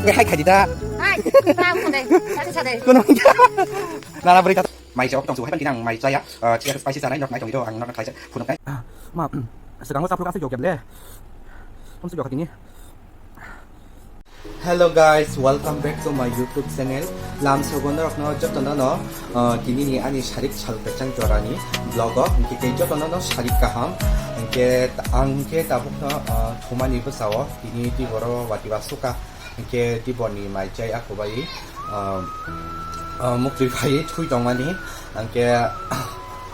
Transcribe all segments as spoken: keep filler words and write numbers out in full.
Hai khai di da. Hai, ta mo de, sade sade. Kono nana beri ta. Mai jawab tong su hai ban kinang mai jaya. Chicken spicy sanai nok nai tong ido ang nok khai phunuk nai. Ma, sekarang lo sapruk asa jawab le. Kamu sudah katini. Hello guys, welcome back to my YouTube channel. Lam sogono rokno jotono no, uh, tini ni ani sarik sal kachang jorani vlog o, hingke tei jotono no sarik kaham. Hingke ang hingke tabuk no, uh, thumani bwsao tini tiboro wati ba suka. Hingke tibor ni mai chai ako bai, uh, uh, mukri bai thui tongmani. Hingke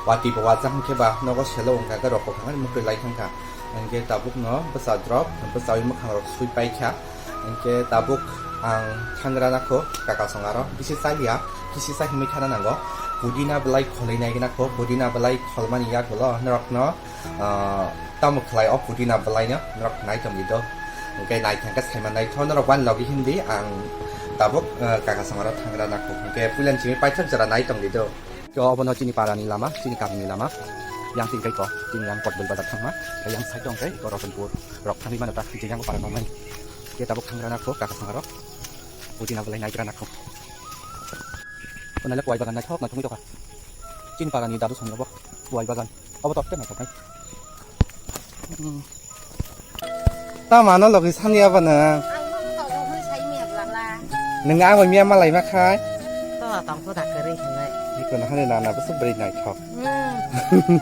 wati bo wajak hingke ba nogo selo wngka ke rok kokang mukri lai thangka. Hingke tabuk no bwsa drop, bwsawi mwkhang rok sui paikha. Hingke tabuk ang thangra nakho kaka songaro bisi chaliya, kisi sa himwi khana nango. Pudina belai kholwi nai nakho, pudina belai kholmani yagulo norokno, ah, tamo khlai o pudina belai no norok nai tongwi do. Hingke nai thangkhe saima naitho norok wan logi hindi ang tabuk, ah, kaka songaro thangra nakho. Hingke puilan simi paithak jora nai tongwi do. Khe obono chini parani lama, chini kamini lama. Yang tin kai ko, chini yang Kotbul bazar thangma. Yang side dong kai, ko Rosonpur. Rok thangwi mano ta, je yang para nongmani. Khe tabuk thangra nakho, kaka songaro. Pudina belai naigra nakho. Onale kuai bagan naithok, naithok tokha. Chini parani dadu songno bo, kuai bagan. Obo top ten naithok nai. Hmm. Ta mano logi sani aba na. Ang no to hoi sai mi ablala. Nung ang miya malai ma khai. To tong ko da kari hinai. Iko na hane nana bwswk bwrwi naithok. Hmm.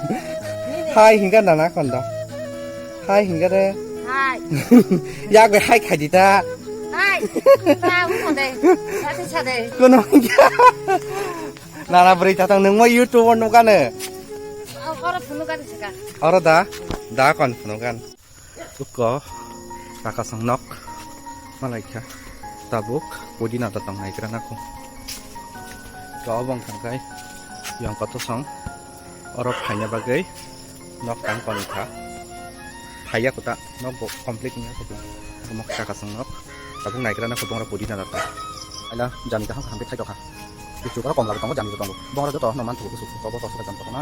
Hai hinga nana kondo. Hai hinga de. Hai. Yak be hai khai di ta. Hai. Ta mo de. Sade sade. Kono hinga. Nana bwrwi tatang nung mo YouTube o nukane. Oro phunu kan sika. Oro da. Da kon phunu kan. Uko kakasong nok malaikha tabuk pudina da tong naigra nako. Ko obong thangkai yang koto song oro phaina bagwi nok tang kon kha. Phaiya kota nok bo complete wngya kota. Nok kakasong nok tabuk naigra nako bongra pudina da tong. Ala jani kaham kaham thai tokha. Kuchuk aro komla bo tongo, jani bo tongo. Bongra joto no manthogo kuchuk. Kobo to sora jam tokona.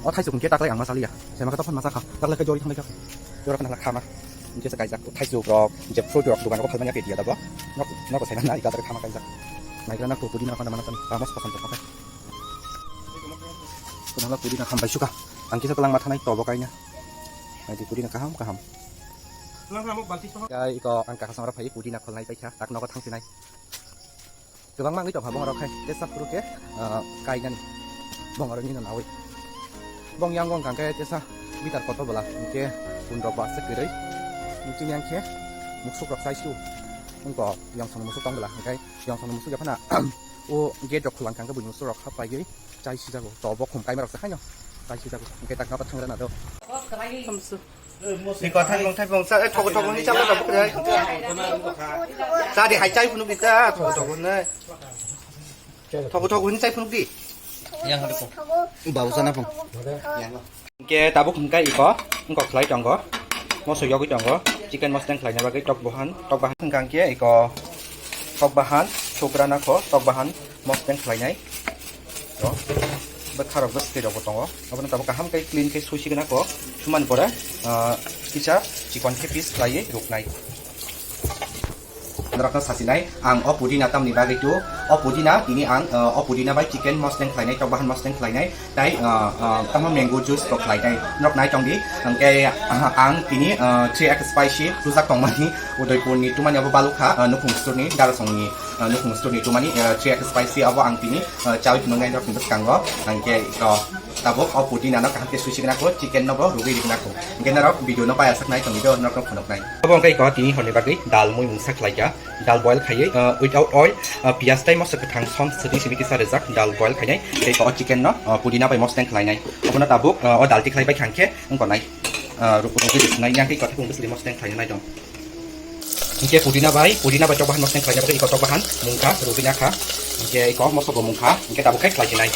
O thaisuk hwnkhe taklai ang ma saliya. Sema khe tokhan ma sakha. Taklai khe jori thanglai kha. Jora khna khama. Hingke se kaijak thaisuk rok, je fruit rok dugan rok phalmani ake dia dabo. Nok, nok sai na ika dare khama kaijak. Naigra na pudina khana mana tan. Amos pasan to kha. Kunala pudina kham bai suka. Ang kisa talang matha nai tobo kaina. Nai pudina kaham kaham. Ya iko ang kakasong ra phai pudina kholnai paikha. Tak nogo thangsinai. Kwbangma wngwi tongkha bongrok khai tesa phuru khe, ah, kainani bongrok nino nawi. Bong yang wng kangkhe tesa bitar kotor bwla hwnkhe pundrok ba aswk kwrwi. Chini yang khe muksuk rok chaisu wngkha yongsong muksuk tong bwla hwnkhe yongsong muksuk yaphana o gate rok khulang kangkhe buini muksuk rok hapaiwi chai sijago. To bo khum kaima rok se haino chai sijago. Hwnkhe tak nogo thangra na do. Ni ko thaipung thaipung sa, eh, thogo thogo ni chalo da bukre. Sa di hai chai phunuk ni ta, thogo thogo ni. Thogo thogo ni chai phunuk di. Yang ada pung. Bau sana pung. Yang. Ke tabuk hingkai iko, engko khlai tongo. Moso yogwi tongo. Chicken mosdeng khlaina bagwi tok bohan, tok bahan hingkang ke iko tok bahan, sugra na kho, tok bahan mosdeng khlainai. To, bwkha rok bwswtwi rok bo tongo. Abono tabuk kaham khe clean khe suisigwna kho. Sumani pore, ah, kisa chikon khe piece khlaiwi ruknai. Norokno sasinai, ang o pudina tamni bagwi tu, o pudina tini ang, ah, o pudina bai chicken mosdeng khlainai, tok bahan mosdeng khlainai, tai, ah, ah, tamo mango juice rok khlainai. Norok nai tongdi, hwnkhe, ah, ang tini, ah, three X spicy rujak tongmani, Udaipurni tumani abo balukha, ah, nukhung storeni, Darasongni, ah, nukhung storeni tumani, ah, three X spicy abo ang tini, ah, chawi phunuknai norokni bwskango, hwnkhe to tabuk o pudina no kaham khe suisigwna kho, chicken no bo rugwi rigwna kho. Hwnkhe norok video no payasaknai tongwi do norokno phunuknai. Abo wngkha iko tini horni bagwi dal mui mungsa khlaikha, dal boil khaiwi, ah, without oil, ah, piyaj tai moso kwthang som swtwi simi kisa rijak dal boil khainai, tei o chicken no, ah, pudina bai mosdeng khlainai. Obono tabuk, ah, o dal tikhlai bai khangkhe wngkha nai, ah, ru-, rugwi risinai, yang khe iko thaiphung bwswli mosdeng khlainai tong. Hingke pudina bai, pudina bai tok bahan mosdeng khlaina bagwi iko tok bahan mungkha, rubina kha. Hingke iko moso bo mungkha, hingke tabuk khe khlai sinai.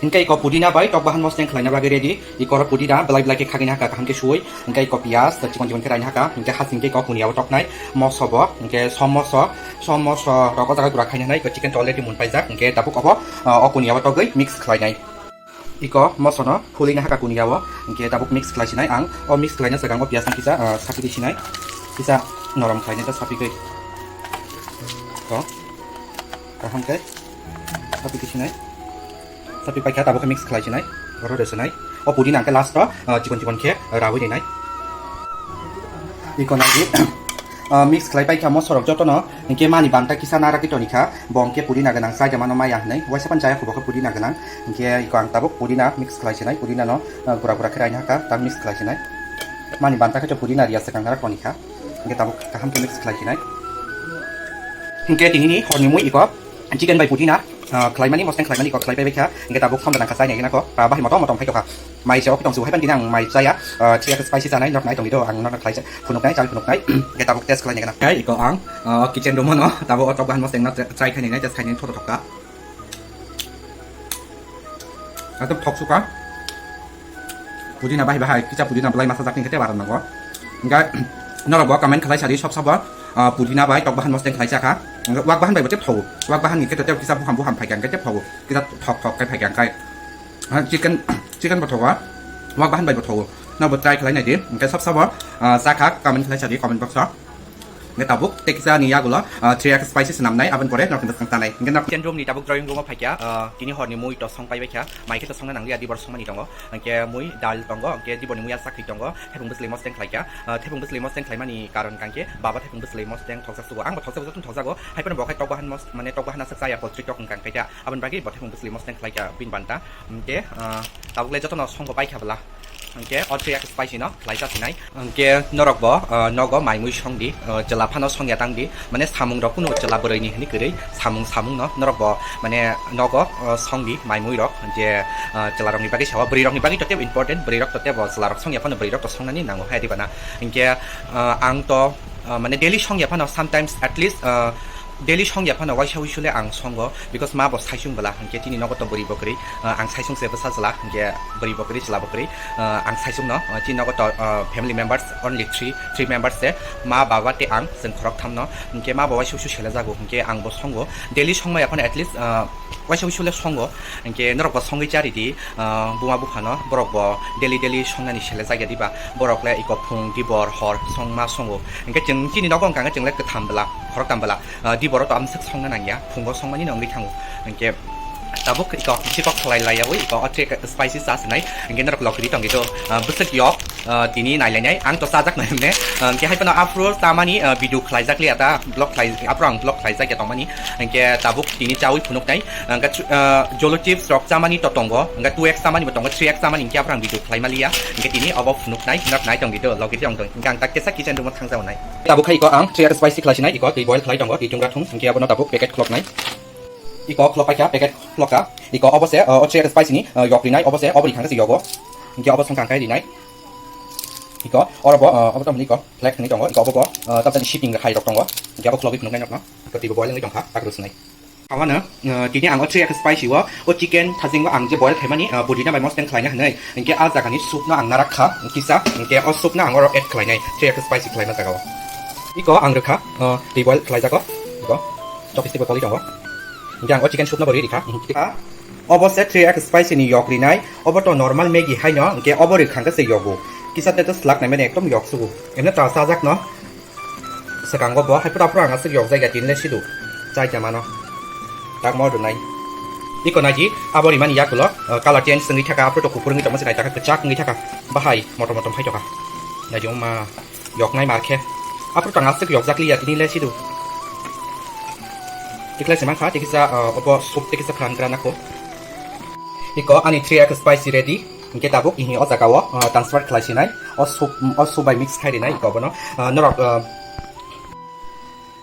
Hingke iko pudina bai tok bahan mosdeng khlaina bagwi ready. Iko ro pudina belai belai khe khagini hakha kaham khe suwi. Hingke iko piyaj chikon chikon khe raina hakha. Hingke hasing khe iko kuniya o toknai moso bo. Hingke som moso, som moso rok o jaga gura khaina nai iko chicken to already mun paijak. Hingke tabuk obo, ah, o kuniya o togwi mix khlainai. Iko mosono phulina haka kuniya o, hingke tabuk mix khlai sinai ang. O mix khlaina swkang o piyaj no kisa, ah, sapi di sinai. Kisa norom khlainai ta sapi khe. To, kaham khe, sapi kisinai. Sapi paikha tabuk khe mix khlai sinai. Oro rw sinai. O pudina hwnkhe last o, ah, chikon chikon khe, ah, rawi rinai. Iko nai di. Ah, mix khlai paikha mosorok jotono. Hwnkhe mani banta kisa nara kito ni kha. Bo hwnkhe pudina gwnang chai mano maya hinwi. Waisa pan chaya khubo khe pudina gwnang. Hwnkhe iko ang tabuk pudina mix khlai sinai. Pudina no, ah, gura gura khe raina kha. Ta mix khlai sinai. Mani banta khe to pudina riya swkang nara koni kha. Hwnkhe tabuk kaham khe mix khlai sinai. Hwnkhe tini ni hor ni mui iko chicken bai pudina, ah, khlaimani, mosteng khlaimani iko khlai pai bai kha. Hwnkhe tabuk som da nang kha chai nai nako. Ah, bahai motom motom khai tokha. Mai se ok tong su hai pan tini ang mai chaya. Ah, three X spicy chanai nok nai tong di do ang nok khlai phunuk nai, chai phunuk nai. Hwnkhe tabuk test khlai nai nako. Kai iko ang, ah, kitchen room no tabuk o tok bahan mosteng no try khai nai, test khai nai thoto thokka. Ekdom thok suka. Pudina bahai bahai, kisa pudina belai masa jakni kete baran nango. Hingke norok bo comment khlai sadi sob sobo, ah, pudina bai tok bahan mosteng khlai chakha. Hingke wak bahan bai bo tep thogo. Wak bahan ni kete tep kisa buham buham phaikha hingke tep thogo. Kisa thok thok kai phaikha hingkai. Ah, chicken, chicken bo thogo. Wak bahan bai bo thogo. Norok bo try khlai naidi. Hingke sob sobo, ah, chakha comment khlai sadi comment box o. Hingke tabuk tei kisa ni yagulo, ah, three X spicy swnamnai, aboni pore norokni bwskang tanai. Hingke norok kitchen room ni tabuk drawing room o phaikha, ah, tini horni mui to song pai baikha, mai khe to songna nangliya, dibor songmani tongo. Hingke mui dal tongo, hingke diborni mui ya sakri tongo, thepung bwsli mosteng khlaikha. Ah, thepung bwsli mosteng khlaimani karon kangkhe baba thepung bwsli mosteng thokjak sugo. Ang bo thokjak jotoni thokjago, hai phano bo khai tok bahan mos-, mane tok bahan aswk chaya poultry tok wngkang khaikha. Aboni bagwi bo thepung bwsli mosteng khlaikha bini banta. Hingke, ah, tabuk le jotono song bo paikha bwla. Hingke o three X spicy no khlai cha sinai. Hingke norok bo, ah, nogo mai mui song di, ah, chwla phano song ya tang di. Mane samung rok kunu chwla bwrwi ni hwnwi kwrwi samung samung no norok bo mane nogo, ah, song di mai mui rok je, ah, chwla rok ni bagwi sao bwrwi rok ni bagwi to tebo important, bwrwi rok to tebo chwla rok song ya phano bwrwi rok to song nani nango hai di bana. Hingke, ah, ang to, ah, mane daily song ya phano sometimes at least, ah, daily song ya phano waisa uisu le ang songo, because ma bo saisung bwla, hingke chini nogo to bwrwi bo kwrwi, ah, ang saisung se bwsa jwla, hingke bwrwi bo kwrwi, chwla bo kwrwi, ah, ang saisung no, ah, chini nogo to, ah, family members only three, three members se, ma, baba tei ang, chwng khorok tham no, hingke ma bo waisa uisu sele jago, hingke ang bo songo, daily song ma ya phano at least, ah, waisa uisu le songo, hingke norok bo songwi chari di, ah, buma bupha no, borok bo daily daily song nani sele jak ya diba, borok le iko phung, dibor, hor, song ma songo, hingke chwng chini nogo wngkha hingke chwng le kwtham bwla, khoroktham bwla. Ah, di borok to amswk songna nangya, phungo songmani no wngwi thango. Hingke tabuk iko bisi kok khlai laiyawi iko o three X spicy cha sinai. Hingke norok logri tongdi to, ah, bwswk yok, ah, tini nailainai. Ang to chajak nai hwnne. Ah, hingke hai phano aphuru chamani, ah, video khlaijak liya ta, vlog khlai, aphuru ang vlog khlaijak ya tongmani. Hingke tabuk tini chawi phunuknai. Hingke, ah, jolo chips rok chamani to tongo. Hingke two X chamani bo tongo, three X chamani hingke aphuru ang video khlaima liya. Hingke tini obo phunuknai, norok nai tongdi to, logri tong tong. Hingke ang ta kesa kitchen room o thangjago nai. Tabuk kha iko ang three X spicy khlai sinai, iko twi boil khlai tongo, twi chungra thung, hingke abono tabuk packet khlok nai. Iko khlok paikha, packet khlok kha. Iko obo se, uh, o three X spicy ni, uh, yok rinai, obo se, obo ri khangkhe se yogo. Hingke obo song kangkhe rinai. Iko, oro bo, uh, obo tongmani iko, flag hwnwi tongo, iko obo bo, uh, tabjani shipping hai rok tongo. Hingke obo khlogwi phunuknai nokno. Iko twi bo boil wngwi tongkha, tak rw sinai. Hawana, uh, tini ang o three X spicy o, o chicken thajingo ang je boil khaimani, uh, pudina bai mosteng khlaina hwnwi, hingke a jagani soup no ang narak kha, kisa, hingke o soup no ang oro add khlainai, three X spicy khlaima jagao. Iko ang rwkha, uh, twi boil khlaijago, iko chopstick bo toli tongo. Hingke ang o chicken soup no bo ri rikha. Obo se three X spicy ni yok rinai, obo to normal Maggi haino, hingke obo rikha hingke se yogo. Kisa te to slak nai mani ekdom yok sugo. Emne ta chajak no. Swkango bo, hai phuru aphuru ang aswk yokjak ya, tini le sidu. Chai khe mano. Tak mo rwnai. Iko nai di, abo rimani yakulo, uh, color change wngwi thaka, aphuru to kuphur wngwi tongma se nai taka, kwchak wngwi thaka. Bahai, motom motom hai toka. Nai di ma, yoknai mar khe. Aphuru to ang aswk yokjak li ya, tini le sidu. Tikhlai se mankha, tikisa, uh, obo soup tikisa phran gra nako. Iko ani three X spicy ready. Hingke tabuk ini o jaga o, uh, transfer khlai sinai. O soup, o soup bai mix khai rinai iko bono. Uh, norok, uh,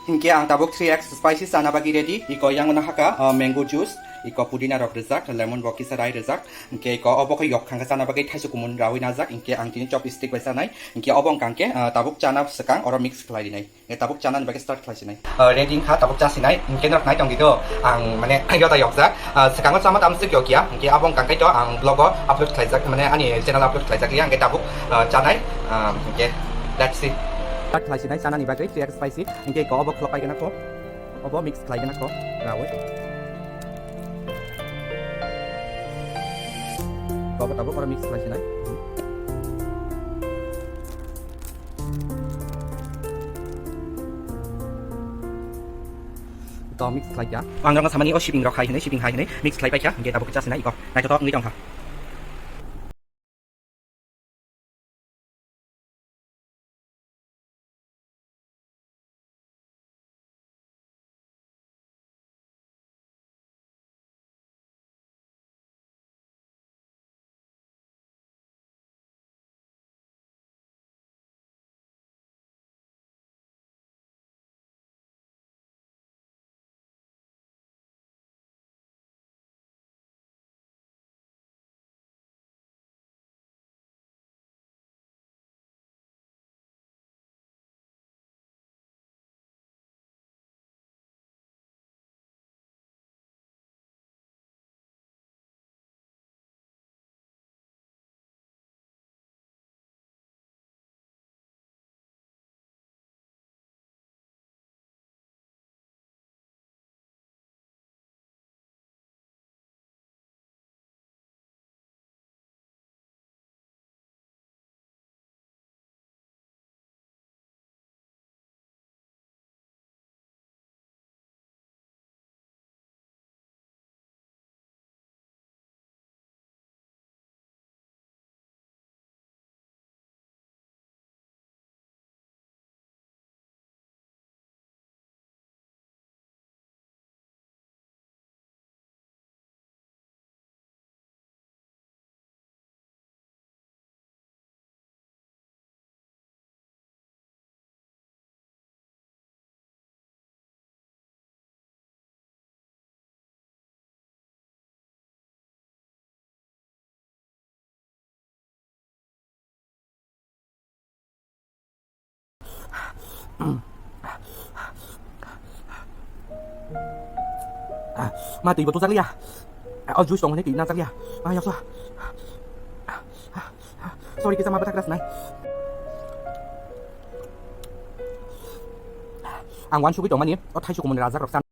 Hingke ang tabuk three X spicy chana bagwi ready. Iko yang no haka, uh, mango juice, iko pudina rok rijak, lemon bo kisa rai rijak. Hingke iko obo khe yok khangkhe chana bagwi thaisu kumun rawi najak. Hingke ang tini chopstick bai chanai. Hingke obo wngkha hingke, uh, tabuk chana swkang oro mix khlai rinai. Hingke tabuk chana ni bagwi start khlai sinai. Uh, ready wngkha tabuk cha sinai. Hingke norok nai tongdi do. Ang mane yoda yokjak. Ah, swkango chama tam swk yokya, hingke abo wngkha khe to ang vlog o upload khlaijak, mane ani channel upload khlaijak liya, hingke tabuk, ah, chanai, ah, hingke let's see. Start khlai sinai chanani bagwi three X spicy, hingke iko obo khlok paigana kho, obo mix khlaigana kho, rawi. Obo tabuk oro mix khlai sinai. To mix khlai kha. Ang rok samani o sibing rok hai hinui, sibing hai hinui mix khlai pai kha. Hingke tabuk khe chasina iko. Naithotok wngwi tong kha. Ma twi bo tujakliya. O juice tong hwnwi twi najakliya. Ma yaksa. Sorry, kisa ma bwthak ras nai. Ang uansugwi tongmani o thaichukmungni rajak rok chan.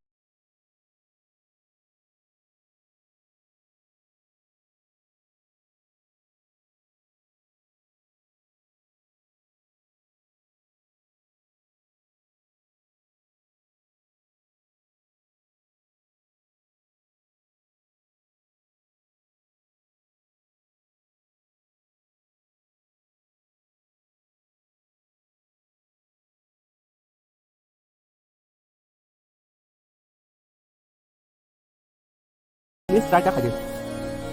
Please try ta khaidi.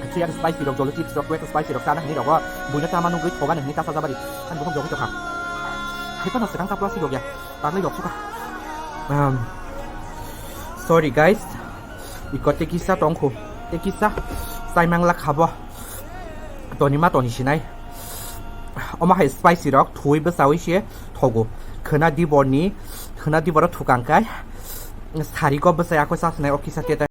Actually, ang spicy rok, jolo chips rok, kwek spicy rok chana hinwi rogo. Buino chama nugwi thoga hinwi ta sajabari. Ang bohok jogwi tokha. Hai phano swkang ta plastic rok ya. Taglai rok suka. Um, sorry guys. Iko tei kisa tongkhu. Tei kisa. Saimang la khabo. Toni ma toni sinai. Omo hai spicy rok thuwi bwsawi se thogo. Khwna diborni, khwna diboro thukang kai. Sari ko bwsai ako sa sinai o kisa teta.